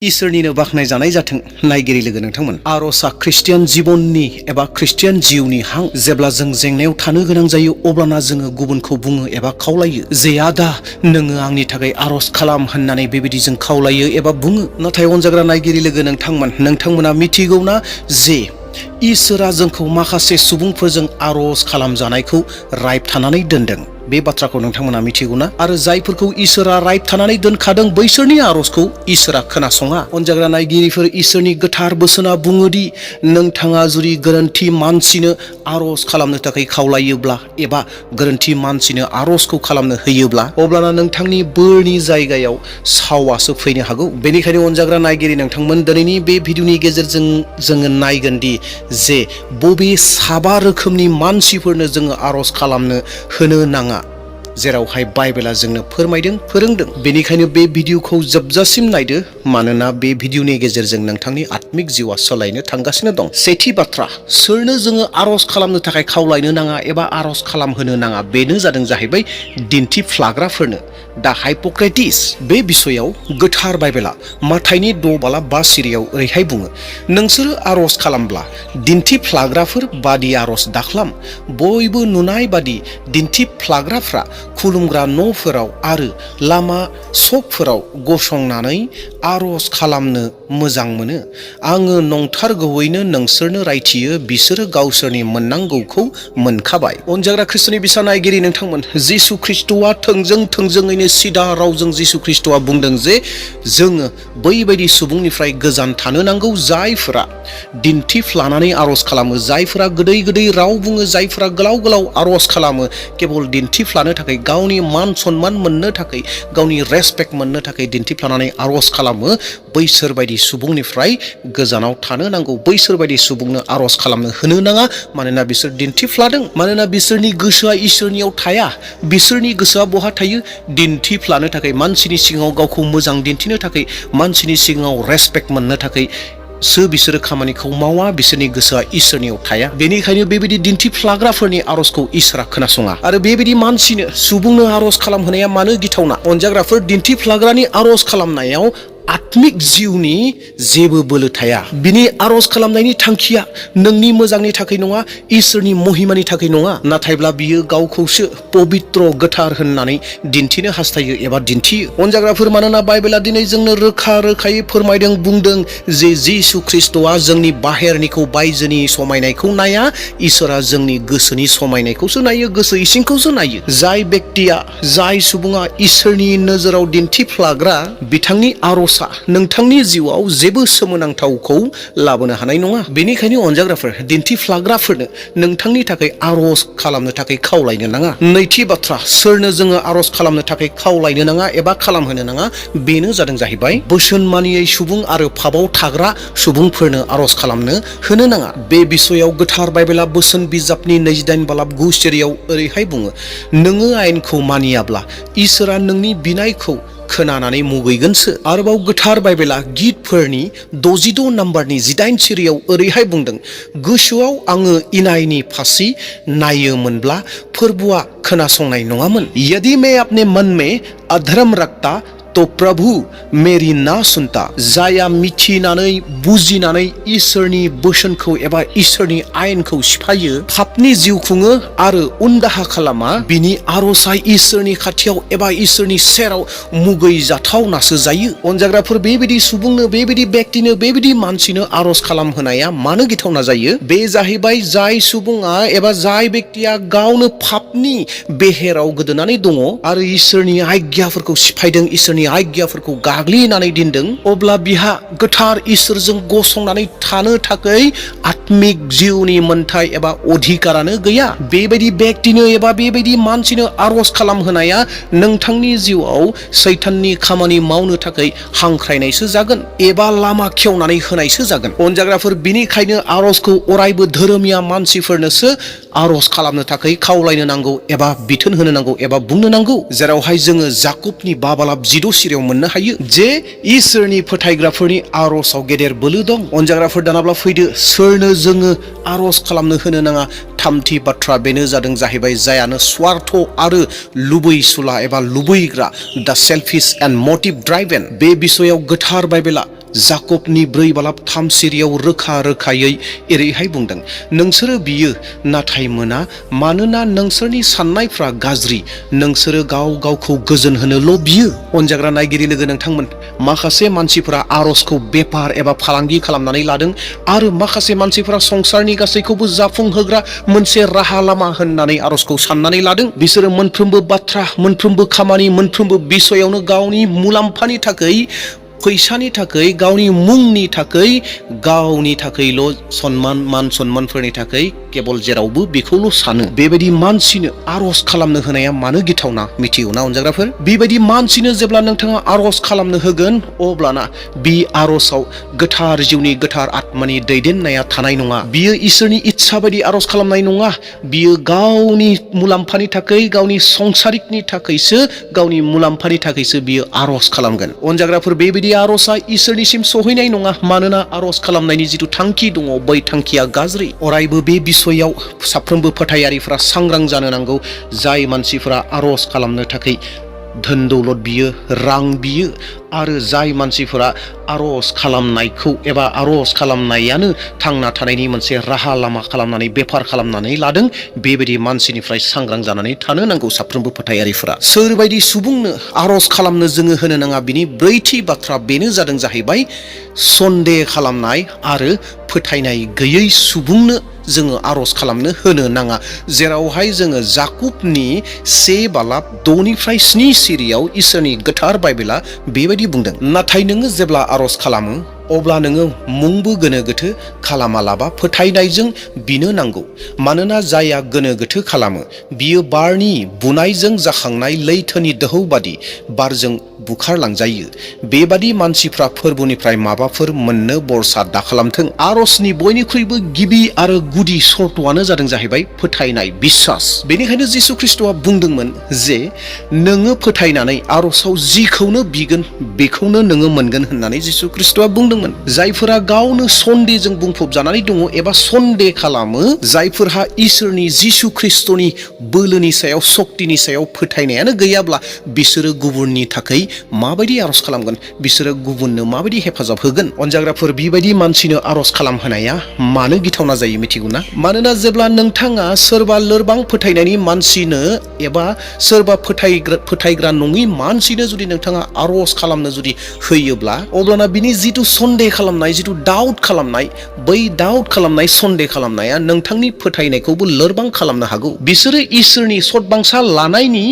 इसोरनिनो बाखनाय जानाय जाथों नायगिरि लोगो नोंथांमोन। आर'जआ ख्रिस्टियान जिबननि एबा ख्रिस्टियान जिउनि हां। जेब्ला जों जेंनायाव थानो गोनां जायो अब्लाना जोङो गुबुनखौ बुङो एबा खावलायो जे आदा नोङो आंनि थाखाय आर'ज खालाम होननानै बेबायदि जों खावलायो एबा बुङो। नाथाय अनजाग्रा नायगिरि लोगो नोंथांमोना मिथिगौना जे इसोरा जोंखौ माखासे सुबुंफोरजों आर'ज खालामजानायखौ रायबथानानै दोनदों। बे बाथ्राखौ नोंथांमोना मिथिगौना? आरो जायफोरखौ इसोरा रायबथानानै दोनखादों बैसोरनि आर'जखौ इसोरा खोनासङा। अनजाग्रा नायगिरिफोर, इसोरनि गोथार बोसोना बुङोदि नोंथाङा जुदि गोरोन्थि मानसिनो आर'ज खालामनो थाखाय खावलायोब्ला एबा गोरोन्थि मानसिनो आर'जखौ खालामनो होयोब्ला अब्लाना नोंथांनि बोरनि जायगायाव सावासो फैनो हागौ। बेनिखायनो अनजाग्रा नायगिरि नोंथांमोन, दिनैनि बे भिडिअनि गेजेरजों जोङो नायगोनदि जे बबे 7 रोखोमनि मानसिफोरनो जोङो आर'ज खालामनो होनो नाङा, जेरावहाय बाइबेला जोंनो फोरोंदों। बेनिखायनो बे भिडिअखौ जोबजासिम नायदो, मानोना बे भिडिअनि गेजेरजों नोंथांनि आत्मिक जिउआ सोलायनो थांगासिनो दं। सेथि बाथ्रा, सोरनो जोङो आर'ज खालामनो थाखाय खावलायनो नाङा एबा आर'ज खालामहोनो नाङा, बेनो जाहैबाय दिन्थिफ्लाग्राफोरनो, दा हाइप'क्रेटिस। बे बिसयाव गोथार बाइबेला माथाइनि 6:5 सिरियाव ओरैहाय बुङो, नोंसोरो आर'ज खालामब्ला दिन्थिफ्लाग्राफोर बादि आर'ज दाख्लाम। बयबो नुनाय बादि दिन्थिफ्लाग्राफ्रा खुलुमग्रा न'फोराव आरो लामा सकफोराव गसंनानै आर'ज खालामनो मोजां मोनो। आङो नंथारगौयैनो नोंसोरनो रायथियो, बिसोरो गावसोरनि मोननांगौखौ मोनखाबाय। अनजाग्रा ख्रिस्ट'नि बिसा नायगिरि नोंथांमोन, जिसु ख्रिस्ट'आ थोंजोङैनो सिदा रावजों जिसु ख्रिस्ट'आ बुंदों जे जोङो बैबायदि सुबुंनिफ्राय गोजान थानो नांगौ जायफोरा दिन्थिफ्लानानै आर'ज खालामो, जायफोरा गोदै राव बुङो, जायफोरा गोलाव आर'ज खालामो केबल दिन्थिफ्लानो थाखाय, गावनि मान सन्मान मोननो थाखाय, गावनि रेसपेक्ट मोननो थाखाय दिन्थिफ्लानानै आर'ज खालामो। बैसोर बायदि सुबुंनिफ्राय गोजानाव थानो नांगौ। बैसोर बायदि सुबुंनो आर'ज खालामनो होनो नाङा, मानोना बिसोर दिन्थिफ्लादों। मानोना बिसोरनि गोसोआ इसोरनियाव थाया। बिसोरनि गोसोआ बहा थायो? दिन्थिफ्लानो थाखाय, मानसिनि सिगाङाव गावखौ मोजां दिन्थिनो थाखाय, मानसिनि सिगाङाव रेसपेक्ट मोननो थाखाय बिसोरो खामानिखौ मावा। बिसोरनि गोसोआ इसोरनियाव थाया। बेनिखायनो बेबायदि दिन्थिफ्लाग्राफोरनि आर'जखौ इसोरा खोनासङा। आरो बेबायदि मानसिनो, सुबुंनो आर'ज खालामहोनाया मानो गिथावना? अनजाग्राफोर, दिन्थिफ्लाग्रानि आर'ज खालामनायाव आत्मिक जिउनि जेबो बोलो थाया। बिनि आर'ज खालामनायनि थांखिया नोंनि मोजांनि थाखाय नङा, इसोरनि महिमानि थाखाय नङा, नाथायब्ला बियो गावखौसो पबित्र गोथार होननानै दिन्थिनो हास्थायो एबा दिन्थियो। अनजाग्राफोर, मानोना बाइबेला दिनै जोंनो रोखायै बुंदों जे जिसु ख्रिस्ट'आ जोंनि बाहेरनिखौ, बायजोनि समायनायखौ नाया, इसोरा जोंनि गोसोनि समायनायखौसो नायो, गोसो इसिंखौसो नायो। जाय सुबुङा इसोरनि नोजोराव दिन्थिफ्लाग्रा, बिथांनि आर'ज नोंथांनि जिउआव जेबो सोमोनांथावखौ लाबोनो हानाय नङा। बेनिखायनो अनजाग्राफोर, दिन्थिफ्लाग्राफोरनो नोंथांनि थाखाय आर'ज खालामनो थाखाय खावलायनो नाङा। नैथि बाथ्रा, सोरनो जोङो आर'ज खालामनो थाखाय खावलायनो नाङा एबा खालामहोनो नाङा, बेनो जाहैबाय बोसोन मानियै सुबुं आरो पापाव थाग्रा सुबुंफोरनो आर'ज खालामनो होनो नाङा। बे बिसयाव गोथार बाइबेला बोसोन बिजाबनि 28:9 सिरियाव ओरैहाय बुङो, नोङो आयेनखौ मानियाब्ला इसोरा नोंनि बिनायखौ खोनानानै मुगैगोनसो। आरोबाव गोथार बाइबेला गितफोरनि 66:18 सिरियाव ओरैहाय बुंदों, गोसोआव आङो इनायनि फासि नायोमोनब्ला फोरबुआ खोनासंनाय नङामोन। यदि मैं अपने मन में अधर्म रखता तो प्रभु मेरी ना सुनता। जाया मिथिनानै बुजिनानै इसोरनि बोसोनखौ एबा इसोरनि आयेनखौ सिफायो, पापनि जिउ खुङो आरो उनदाहा खालामा, बिनि आर'जआ इसोरनि खाथियाव एबा इसोरनि सेराव मुगैजाथावनासो जायो। अनजाग्राफोर, बेबायदि सुबुंनो, बेबायदि व्यक्तिनो, बेबायदि मानसिनो आर'ज खालामहोनाया मानो गिथावना जायो? बे जाहैबाय जाय सुबुङा एबा जाय व्यक्तिया गावनो पापनि बेहेराव गोदोनानै दङ आरो इसोरनि आज्ञाफोरखौ सिफायदों, इसोरनि आज्ञाफोरखौ गाग्लिनानै दोनदों, अब्ला बिहा गोथार इसोरजों गसंनानै थानो थाखाय आत्मिक जिउनि मोन्थाय एबा अधिकारानो गैया। बेबायदि व्यक्तिनो एबा बेबायदि मानसिनो आर'ज खालामहोनाया नोंथांनि जिउआव सैताननि खामानि मावनो थाखाय हांख्रायनायसो जागोन एबा लामा खेवनानै होनायसो जागोन। अनजाग्राफोर, बिनिखायनो आर'जखौ अरायबो धोरोमिया मानसिफोरनोसो आर'ज खालामनो थाखाय खावलायनो नांगौ एबा बिथोन होनो नांगौ एबा बुंनो नांगौ। जेरावहाय जोङो जाकुबनि 5:12 सिरियाव मोननो हायो जे इसोरनि फोथायग्राफोरनि आर'जआव गेदेर बोलो दं। अनजाग्राफोर, दानाब्ला फैदो, सोरनो जोङो आर'ज खालामनो होनो नाङा। थामथि बाथ्रा बेनो जाहैबाय जायानो स्वार्थ आरो लुबैसुला एबा लुबैग्रा, दा सेल्फिश एन्ड मोटिभ ड्राइभेन। बे बिसयाव गोथार बाइबेला जाकबनि 4:3 सिरियाव रोखा रोखायै एरैहाय बुंदों, नोंसोरो बियो नाथाय मोना, मानोना नोंसोरनि साननायफ्रा गाज्रि, नोंसोरो गाव गावखौ गोजोन होनोल' बियो। अनजाग्रा नायगिरि लोगो नोंथांमोन, माखासे मानसिफोरा आर'जखौ बेपार एबा फालांगि खालामनानै लादों आरो माखासे मानसिफोरा संसारनि गासैखौबो जाफुंहोग्रा मोनसे राहा लामा होननानै आर'जखौ साननानै लादों। बिसोरो मोनफ्रोमबो बाथ्रा, मोनफ्रोमबो खामानि, मोनफ्रोमबो बिसयावनो गावनि मुलाम्फानि थाखाय, फैसानि थाखाय, गावनि मुंनि थाखाय, गावनि थाखायल' मान सन्मानफोरनि थाखाय केबल जेरावबो बेखौल' सानो। बेबायदि मानसिनो आर'ज खालामनो होनाया मानो गिथावना मिथिगौना अनजाग्राफोर? बेबायदि मानसिनो जेब्ला नोंथाङा आर'ज खालामनो होगोन, अब्लाना बे आर'जआव गोथार जिउनि, गोथार आत्मानि दैदेननाया थानाय नङा। बियो इसोरनि इच्छा बायदि आर'ज खालामनाय नङा। बियो गावनि मुलाम्फानि थाखाय, गावनि संसारिकनि थाखायसो, गावनि मुलाम्फानि थाखायसो बियो आर'ज खालामगोन। अनजाग्राफोर, बेबायदि आर'जआ इसोरनिसिम सहैनाय नङा, मानोना आर'ज खालामनायनि जिथु थांखि दङ, बै थांखिया गाज्रि। अरायबो बे बिसयाव साफ्रोमबो फोथायारिफ्रा सांग्रां जानो नांगौ। जाय मानसिफोरा आर'ज खालामनो थाखाय धोन दौलत बियो, रां बियो, आरो जाय मानसिफोरा आर'ज खालामनायखौ एबा आर'ज खालामनायानो थांना थानायनि मोनसे राहा लामा खालामनानै, बेफार खालामनानै लादों, बेबायदि मानसिनिफ्राय सांग्रां जानानै थानो नांगौ साफ्रोमबो फोथायारिफोरा। सोरबायदि सुबुंनो आर'ज खालामनो जोङो होनो नाङा, बिनि ब्रैथि बाथ्रा बेनो जादों जाहैबाय सन्देह खालामनाय आरो फोथायनाय गैयै सुबुंनो जोङो आर'ज खालामनो होनो नाङा। जेरावहाय जोङो जाकुबनि 1:6-7 सिरियाव इसोरनि गोथार बाइबेला बेबायदि बुंदों, नाथाय नोङो जेब्ला आर'ज खालामो अब्ला नोङो मुंबो गोनो गोथो खालामालाबा फोथायनायजों बिनो नांगौ। मानोना जायहा गोनो गोथो खालामो बियो बारनि बुनायजों जाखांनाय लैथोनि दोहौ बादि बारजों बुखारलांजायो। बेबादि मानसिफ्रा फोरबोनिफ्राय माबाफोर मोननो बरसा दाखालामथों। आर'जनि बयनिख्रुइबो गिबि आरो गुदि सर्तआनो जादों जाहैबाय फोथायनाय, बिश्वास। बेनिखायनो जिसु ख्रिस्ट'आ बुंदोंमोन जे नोङो फोथायनानै आर'जआव जिखौनो बिगोन बेखौनो नोङो मोनगोन होननानै जिसु ख्रिस्ट'आ बुंदोंमोन। जायफोरा गावनो सन्देहजों बुंफबजानानै दङ एबा सन्देह खालामो, जायफोरहा इसोरनि जिसु ख्रिस्ट'नि बोलोनि सायाव, शक्तिनि सायाव फोथायनायानो गैयाब्ला बिसोरो गुबुननि थाखाय माबायदि आर'ज खालामगोन? बिसोरो गुबुननो माबायदि हेफाजाब होगोन? अनजाग्राफोर, बेबायदि मानसिनो आर'ज खालामहोनाया मानो गिथावना जायो मिथिगौना? मानोना जेब्ला नोंथाङा सोरबा लोरबां फोथायनायनि मानसिनो एबा सोरबा फोथायग्रा नङि मानसिनो जुदि नोंथाङा आर'ज खालामनो जुदि होयोब्ला, अब्लाना बिनि जिथु सन्देह खालामनाय, जिथु डाउट खालामनाय, बै डाउट खालामनाय, सन्देह खालामनाया नोंथांनि फोथायनायखौबो लोरबां खालामनो हागौ। बिसोरो इसोरनि सतबांसा लानायनि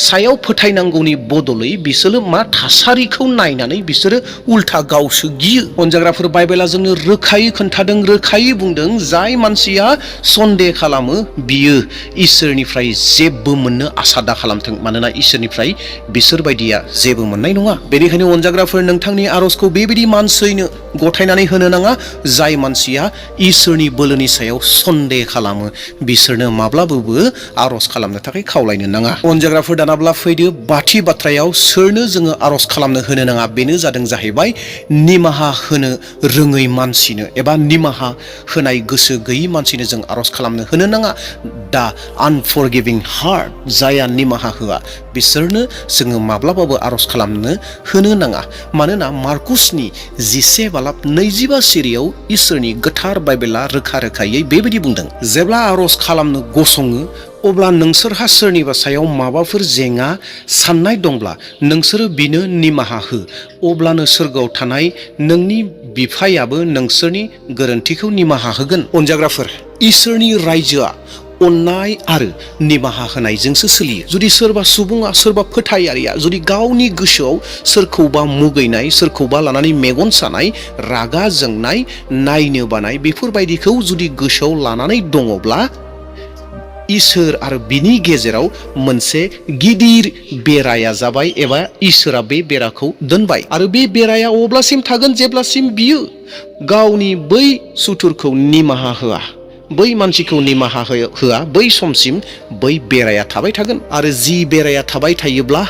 सायाव फोथायनांगौनि बदलै बिसोरो मा थासारिखौ नायनानै बिसोरो उल्था गावसो गियो। अनजाग्राफोर, बाइबेला जोंनो रोखायै खोन्थादों, रोखायै बुंदों, जाय मानसिया सन्देह खालामो बियो इसोरनिफ्राय जेबो मोननो आसा दा खालामथों, मानोना इसोरनिफ्राय बिसोरबायदिया जेबो मोननाय नङा। बेनिखायनो अनजाग्राफोर, नोंथांनि आर'जखौ बेबायदि मानसिनो गथायनानै होनो नाङा जाय मानसिया इसोरनि बोलोनि सायाव सन्देह खालामो। बिसोरनो माब्लाबाबो आर'ज खालामनो थाखाय खावलायनो नाङा। अनजाग्राफोर, दानाब्ला फैदो बाथि बाथ्रायाव सोरनो जोङो आर'ज खालामनो होनो नाङा, बेनो जादों जाहैबाय निमाहा होनो रोङै मानसिनो एबा निमाहा होनाय गोसो गैयै मानसिनो जों आर'ज खालामनो होनो नाङा। दा आनफरगिभिं हार्ट, जायहा निमाहा होआ, बिसोरनो जोङो माब्लाबाबो आर'ज खालामनो होनो नाङा। मानोना मार्कुसनि 10:25 सिरियाव इसोरनि गोथार बाइबेला रोखा रोखायै बेबायदि बुंदों, जेब्ला आर'ज खालामनो गसङो अब्ला नोंसोरहा सोरनिबा सायाव माबाफोर जेंना साननाय दंब्ला नोंसोरो बिनो निमाहा हो, अब्लानो सोरगोआव थानाय नोंनि बिफायाबो नोंसोरनि गोरोन्थिखौ निमाहा होगोन। अनजाग्राफोर, इसोरनि रायजोआ अननाय आरो निमाहा होनायजोंसो सोलियो। जुदि सोरबा सुबुङा, सोरबा फोथायारिया जुदि गावनि गोसोआव सोरखौबा मुगैनाय, सोरखौबा लानानै मेगन सानाय, रागा जोंनाय, नायनो बानाय, बेफोरबायदिखौ जुदि गोसोआव लानानै दङब्ला इसोर आरो बिनि गेजेराव मोनसे गिदिर बेराया जाबाय एबा इसोरा बे बेराखौ दोनबाय। आरो बे बेराया अब्लासिम थागोन जेब्लासिम बियो गावनि बै सुथुरखौ निमाहा होआ, बै मानसिखौ निमाहा होआ, बै समसिम बै बेराया थाबाय थागोन। आरो जि बेराया थाबाय थायोब्ला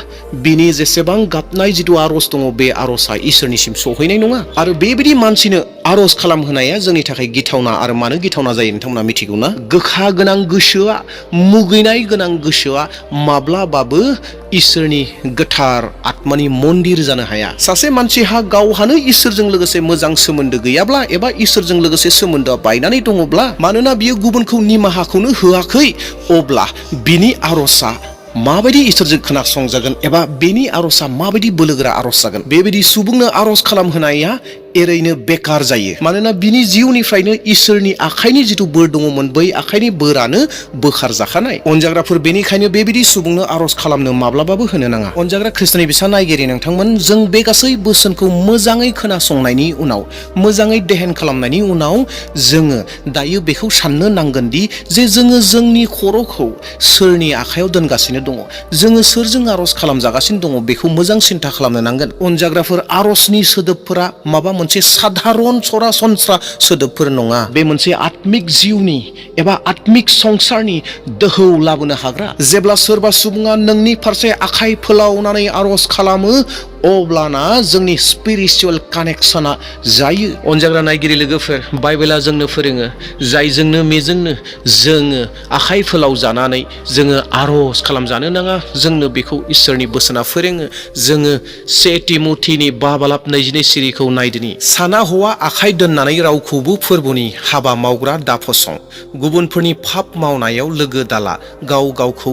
बिनि जेसेबां गाबनाय जिथु आर'ज दङ, बे आर'जआ इसोरनिसिम सहैनाय नङा। आरो बेबायदि मानसिनो आर'ज खालामहोनाया जोंनि थाखाय गिथावना। आरो मानो गिथावना जायो नोंथांमोना मिथिगौना? गोखा गोनां गोसोआ, मुगैनाय गोनां गोसोआ माब्लाबाबो इसोरनि गोथार आत्मानि मन्दिर जानो हाया। सासे मानसिहा गावहानो इसोरजों लोगोसे मोजां सोमोन्दो गैयाब्ला एबा इसोरजों लोगोसे सोमोन्दोआ बायनानै दङब्ला, मानोना बियो गुबुनखौ निमाहाखौनो होआखै, अब्ला बिनि आर'जआ माबायदि इसोरजों खोनासंजागोन एबा बेनि आर'जआ माबायदि बोलोगोरा आर'ज जागोन? बेबायदि सुबुंनो आर'ज खालामहोनाया एरैनो बेकार जायो। मानोना बिनि जिउनिफ्रायनो इसोरनि आखाइनि जिथु बोर दङमोन, बै आखाइनि बोरानो बोखार जाखानाय। अनजाग्राफोर, बेनिखायनो बेबायदि सुबुंनो आर'ज खालामनो माब्लाबाबो होनो नाङा। अनजाग्रा खृष्टनि बिसा नायगिरि नोंथांमोन, जों बे गासै बोसोनखौ मोजाङै खोनासंनायनि उनाव, मोजाङै देहेन खालामनायनि उनाव जोङो दायो बेखौ साननो नांगोन दि जे जोङो जोंनि खर'खौ सोरनि आखायाव दोनगासिनो दङ, जोङो सोरजों आर'ज खालामजागासिनो दङ, बेखौ मोजां सिन्था खालामनो नांगोन। अनजाग्राफोर, आर'जनि सोदोबफोरा माबा मोनसे साधारन सरासनस्रा सोदोबफोर नङा। बे मोनसे आत्मिक जिउनि एबा आत्मिक संसारनि दोहौ लाबोनो हाग्रा। जेब्ला सोरबा सुबुङा नोंनि फारसे आखाइ फोलावनानै आर'ज खालामो, अब्लाना जोंनि स्पिरिचुवेल कानेक्सना जायो। अनजाग्रा नायगिरि लोगोफोर, बाइबेला जोंनो फोरोङो, जायजोंनो मेजोंनो जोङो आखाइ फोलावजानानै जोङो आर'ज खालामजानो नाङा। जोंनो बेखौ इसोरनि बोसोना फोरोङो। जोङो 1 तिम'थिनि 5:22 सिरिखौ नायदिनि। साना हौवा आखाइ दोननानै रावखौबो फोरबोनि हाबा मावग्रा दाफसं, गुबुनफोरनि फाप मावनायाव लोगो दाला, गाव गावखौ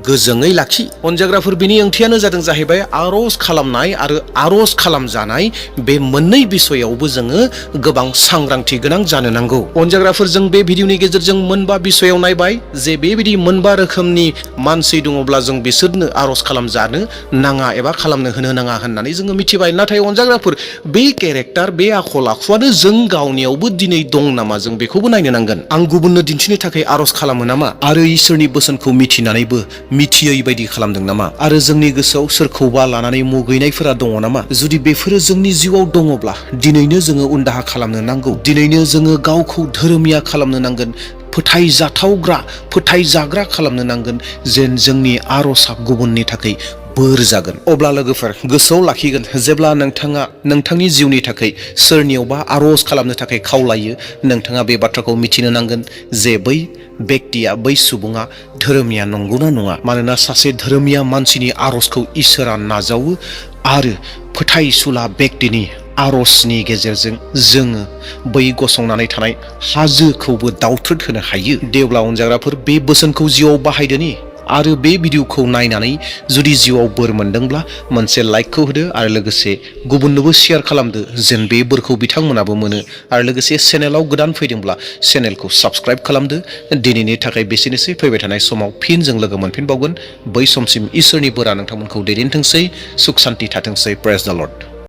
गोजोङै लाखि। अनजाग्राफोर, बिनि ओंथियानो जाहैबाय आर'ज खालामनाय आरो आर'ज खालामजानाय, बे मोननै बिसयावबो जोङो गोबां सांग्रांथि गोनां जानो नांगौ। अनजाग्राफोर, जों बे भिडिअनि गेजेरजों मोनबा बिसयाव नायबाय जे बेबायदि मोनबा रोखोमनि मानसि दङब्ला जों बिसोरनो आर'ज खालामजानो नाङा एबा खालामनो होनो नाङा होननानै जोङो मिथिबाय। नाथाय अनजाग्राफोर, बे केरेक्टार, बे आखल आखुआनो जों गावनियावबो दिनै दं नामा? जों बेखौबो नायनो नांगोन। आं गुबुननो दिन्थिनो थाखाय आर'ज खालामो नामा? आरो इसोरनि बोसोनखौ मिथिनानैबो मिथियै बायदि खालामदों नामा? आरो जोंनि गोसोआव सोरखौबा लानानै मुगैनायफोरा दङ नामा? जुदि बेफोरो जोंनि जिउआव दङब्ला दिनैनो जोङो उनदाहा खालामनो नांगौ। दिनैनो जोङो गावखौ धोरोमिया खालामनो नांगोन, फोथायजाथावग्रा, फोथायजाग्रा खालामनो नांगोन, जेन जोंनि आर'जआ गुबुननि थाखाय बोर जागोन। अब्ला लोगोफोर, गोसोआव लाखिगोन, जेब्ला नोंथाङा नोंथांनि जिउनि थाखाय सोरनियावबा आर'ज खालामनो थाखाय खावलायो, नोंथाङा बे बाथ्राखौ मिथिनो नांगोन जे बै बेक्तिया, बै सुबुङा धोरोमिया नंगौना नङा। मानोना सासे धोरोमिया मानसिनि आर'जखौ इसोरा नाजावो आरो फोथायसुला बेक्तिनि आर'जनि गेजेरजों जोङो बै गसंनानै थानाय हाजोखौबो दावथ्रोद होनो हायो। देवब्ला अनजाग्राफोर, बे बोसोनखौ जिउआव बाहायदोनि आरो बे भिडिअखौ नायनानै जुदि जिउआव बोर मोनदोंब्ला मोनसे लाइकखौ होदो आरो लोगोसे गुबुननोबो शेयार खालामदो, जेन बे बोरखौ बिथांमोनाबो मोनो। आरो लोगोसे चेनेलाव गोदान फैदोंब्ला चेनेलखौ साबस्क्राइब खालामदो। दिनैनि थाखाय बेसेनोसै। फैबाय थानाय समाव फिन जों लोगो मोनफिनबावगोन। बै समसिम इसोरनि बोरा नोंथांमोनखौ दैदेनथोंसै, सुख सान्ति थाथोंसै। प्रेज द लर्ड।